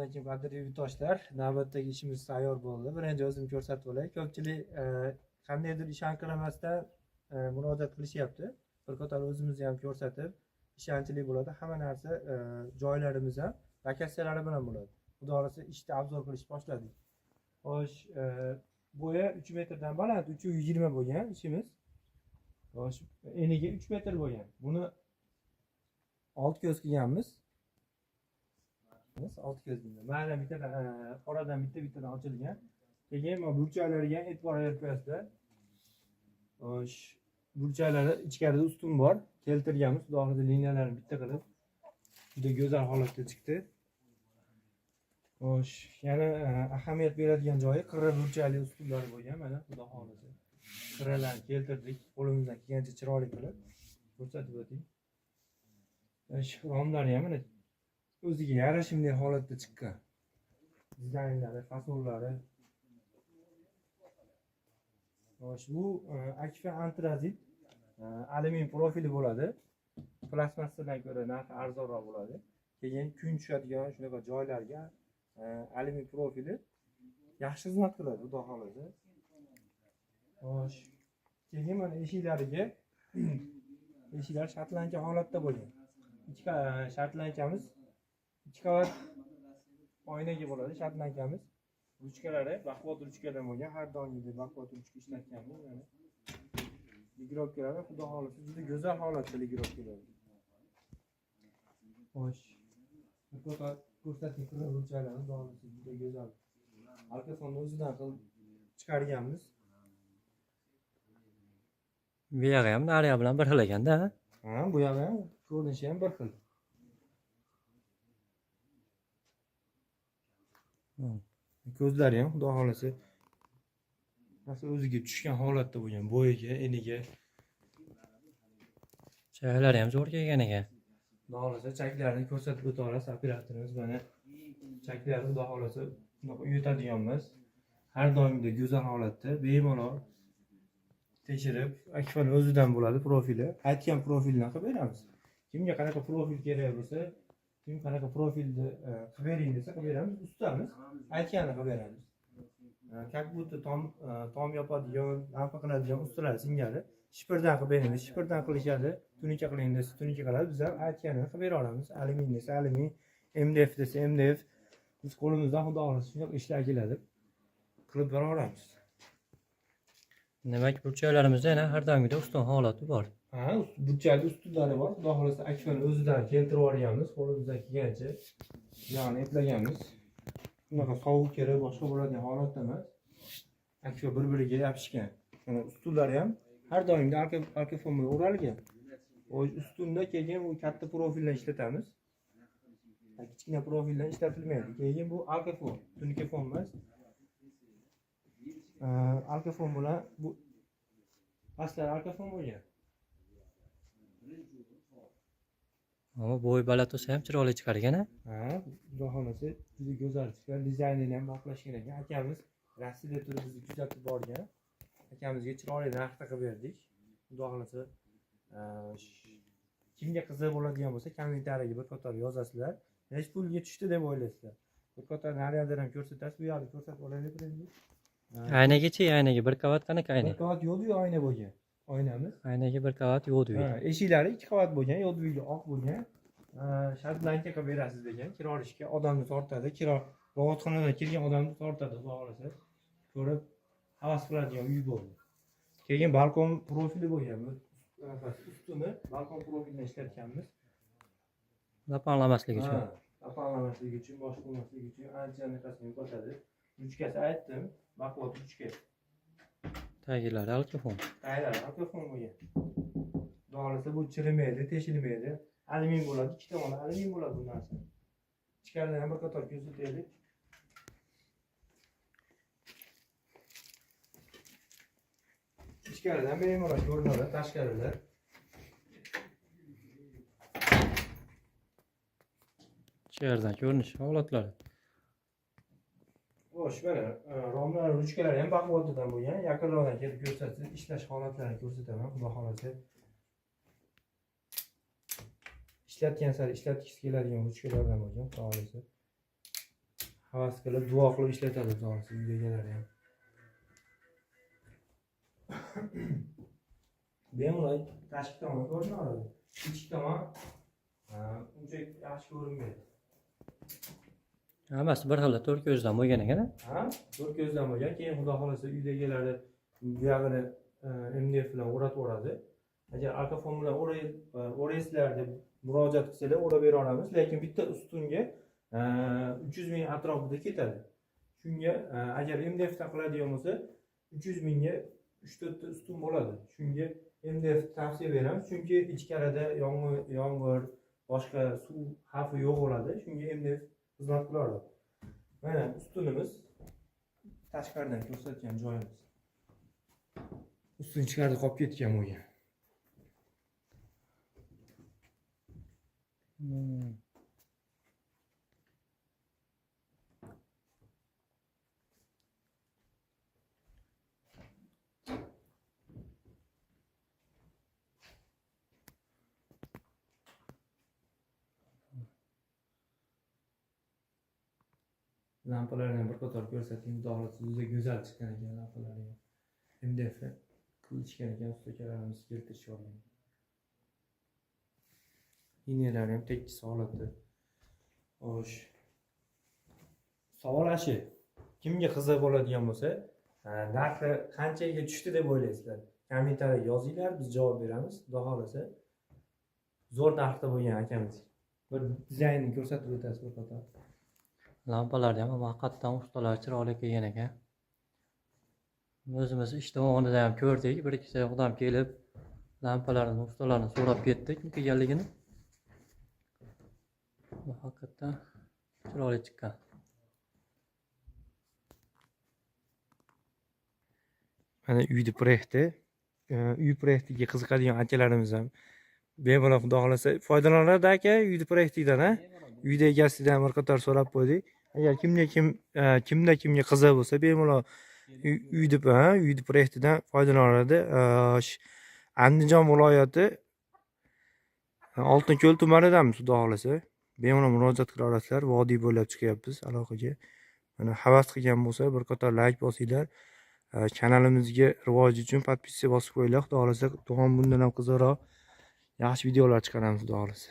alaykum, qadrli yurtdoshlar. Navbatdagi ishimiz tayyor bo'ldi. Birinchi o'zim ko'rsatib olay. Ko'pchilik qandaydir ishonqiramasdan murojaat qilishyapti. Bir qator o'zimizni ham ko'rsatib, ishonchli bo'ladi. Hamma narsa joylarimiz ham lokatsiyalari bilan bo'ladi. Xudo xohlasa ishni obzor qilish boshladik. Xo'sh, bo'yi 3 metrdan baland, 3.20 bo'lgan ishimiz. Xo'sh, eniga 3 metr bo'lgan. Buni 6 ko'z qilganmiz. Olti ko'z deydi. Mana bittadan oradan bitta bittadan ochilgan. Keyin mana burchaklariga ham e'tibor berib qo'yasizlar. Xo'sh, burchaklari ichkarida ustun bor. Keltirganmiz. Xudo xohlasa liniyalarini bitta qilib juda go'zal holatda chiqdi. Xo'sh, yana ahamiyat beradigan joyi qirra burchakli ustunlar bo'lgan mana xudo xohlasa. Qirralarni keltirdik. Qo'limizdan kelgancha chiroyli qilib ko'rsatib o'ting. Xo'sh, romlari ham mana o'ziga yarashimli holatda chiqqan. Dizaynlari, fasonlari. Xo'sh, bu Akfa antrazit alyumin profili bo'ladi. Plastmassadan ko'ra narxi arzonroq bo'ladi. Keyin kun tushadigan shunaqa joylarga alyumin profili yaxshi xizmat qiladi, xudo xohlasa. Xo'sh, keyin mana eshiklariga eshiklar shartlangan holatda bo'lgan. Ikki shartlankamiz 2 qavat oynaga bo'ladi shartlankamiz. Ruchkalari baquvvat ruchkadan bo'lgan. Har doimgidek baquvvat ruchka ishlatganmiz mana. Ligirovkalari xudo xohlasa juda go'zal holatda ligirovkalar. Xo'sh. Bir qator ko'rsatgan qirra burchaklari xudo xohlasa juda go'zal. Arkasonni o'zidan qilib chiqarganmiz. Bu yog'i ham nariya bilan bir xil ekanda. Ha, bu yog'i ham ko'rinishi ham bir xil. Ko'zlari ham xudo xohlasa nasıl o'ziga tushgan holatda bo'lgan, bo'yiga, eniga. Chaklari ham zo'r kelgan ekan. Xudo xohlasa chaklarini ko'rsatib o'ta olasiz operatorimiz mana. Chaklari xudo xohlasa bunaqa uyutadigan emas. Har doimgidek go'zal holatda bemalol tekshirib, Akfani o'zidan bo'ladi profili. Aytgan profildan qilib beramiz. Kimga qanaqa profil kerak bo'lsa, kim qanaqa profilni qilib bering desa qilib beramiz. Ustamiz aytganini qilib beramiz. Как будто tom yopadigan, lampa qiladigan ustalar singari shipirdan qilib bering desa shipirdan qilishadi, tunuka qiling desa tunuka qiladi. Biz ham aytganini qilib bera olamiz. Alyumin desa alyumin, MDF desa MDF. Biz qo'limizdan xudo xohlasa shunaqa ishlar keladi. Qilib bera olamiz. Demak, burchaklarimizda yana har doimgidek ustun holati bor. Ha, burchakli ustunlari bor. Xudo xohlasa Akfani o'zidan keltirib yuborganmiz, qo'limizdan kelgancha. Ya'ni eplaganmiz. Bunaqa sovuq kirib boshqa bo'ladigan holatda emas. Akfa bir-biriga yopishgan. Mana ustunlari ham har doimgi arka fon bilan o'ralgan. Ustunda keyin bu katta profildan ishlatamiz. Kichkina profildan ishlatilmaydi. Keyin bu arka fon, tunuka fon emas. Arka fon bilan bu pastlar arka fon bo'lgan. Ammo bo'y baland bo'lsa ham chiroyli chiqar ekan. Ha, xudo xohlasa juda go'zal chiqqan. Dizaynini ham moslashgan ekan. Akamiz Rossiyada turib bizni kuzatib borgan. Akamizga chiroyli narxda qilib berdik. Xudo xohlasa kimga qiziq bo'ladigan bo'lsa, kommentariyaga bir qator yozasizlar. Necha pulga tushdi deb o'ylaysizlar. Bir qator naryoqdan ham ko'rsatasiz, bu yoqni ko'rsatib olaylik birinchi. Aynagichi, aynaga bir qavat qanaqa ayna? Bir qavat yo'ldi oyna bo'lgan. Oynamiz. Aynaga bir qavat yo'ldi. Ha, eshiklari 2 qavat bo'lgan, yo'ldi oq bo'lgan. Shartlanka qilib berasiz degan, kira olishga odamni tortadi, kira rog'atxonadan kirgan odamni tortadi, xudo xohlasa. Ko'rib havas qiladigan uy bo'ldi. Keyin balkon profili bo'lgan bu. Ustuni balkon profilini ishlatganmiz. Lapanlamasligi uchun. Ha, lapanlamasligi uchun, boshqa bo'lmasligi uchun ancha anaqasini yo'qotadi. Ruchkasi aytdim, baquvvat ruchka. Tagilari alkafon. Taylari alkafon bo'lgan. Xudo xohlasa bu chirimaydi, teshilmaydi. Alyumin bo'ladi, ikki tomoni alyumin bo'ladi bu narsa. Ichkaridan ham bir qator ko'rsataylik. Ichkaridan bemalol ko'rinadi, tashqarida. Ichkaridan ko'rinishi holatlari. Xo'sh, mana romlar, ruchkalari ham baquvvatidan bo'lgan. Yaqinroqdan kelib ko'rsatsa, ishlash holatlarini ko'rsataman, xudo xohlasa. Ishlatgan sari ishlatgisi keladigan ruchkalardan bo'lgan, xudo xohlasa. Havas qilib, duo qilib ishlatadi, xudo xohlasa, uyda egalari ham. Bemalol tashqi tomon ko'rinadi. Ichki tomon uncha yaxshi ko'rinmaydi. Hammasi bir xil to'rt ko'zdan bo'lgan ekan. Ha, to'rt ko'zdan bo'lgan. Keyin xudo xohlasa uyda egalari buyog'ini MDF bilan o'ratib yuboradi. Agar arkafon bilan o'raysizlar deb murojaat qilsalar, o'rab bera olamiz, lekin bitta ustunga 300 ming atrofida ketadi. Shunga agar MDFdan qiladigan bo'lsa, 300 mingga 3-4 ta ustun bo'ladi. Shunga MDF tavsiya beramiz, chunki ichkarida yomg'ir, boshqa suv xavfi yo'q bo'ladi. Shunga MDF xizmat qiladi. Mana ustunimiz, tashqaridan ko'rsatgan joyimiz. Ustun ichkarida qolib ketgan bo'lgan. Lampalarni ham bir qator ko'rsating. Xudo xohlasa juda go'zal chiqqan ekan lampalari ham. MDF qilishgan ekan, usta akalarimiz keltirishib olgan. Liniyalari ham tekis holatda. Xo'sh. Savol ashi. Kimga qiziq bo'ladigan bo'lsa, narxi qanchaga tushdi deb o'ylaysizlar? Kommentariyaga yozinglar, biz javob beramiz. Xudo xohlasa zo'r narxda bo'lgan akamiz. Bir dizaynni ko'rsatib o'tasiz bir qator. Lampalarni ham haqiqatdan ustalar chiroyli qilgan ekan. O'zimiz ish davomida ham ko'rdik, bir ikkita odam kelib lampalarni, ustalarni so'rab ketdi kim qilganligini. Bu haqiqatdan chiroyli chiqqan. Mana uyni proyekti, uy proyektiga qiziqadigan akalarimiz ham bemalol xudo xohlasa foydalanadi aka uyni proyektidan, ha? Uyda egasidan bir qator so'rab qo'ydik. Agar kimda kimga qiziq bo'lsa, bemalol uyni proyektidan foydalanadi. Andijon viloyati Oltinko'l tumanidamiz, xudo xohlasa. Bemalol murojaat qila olasizlar. Vodiy bo'ylab chiqyapmiz aloqaga. Mana havas qilgan bo'lsa, bir qator like bosinglar. Kanalimizga rivoji uchun podписка bosib qo'yinglar. Xudo xohlasa, bundan ham qiziqroq yaxshi videolar chiqaramiz, xudo xohlasa.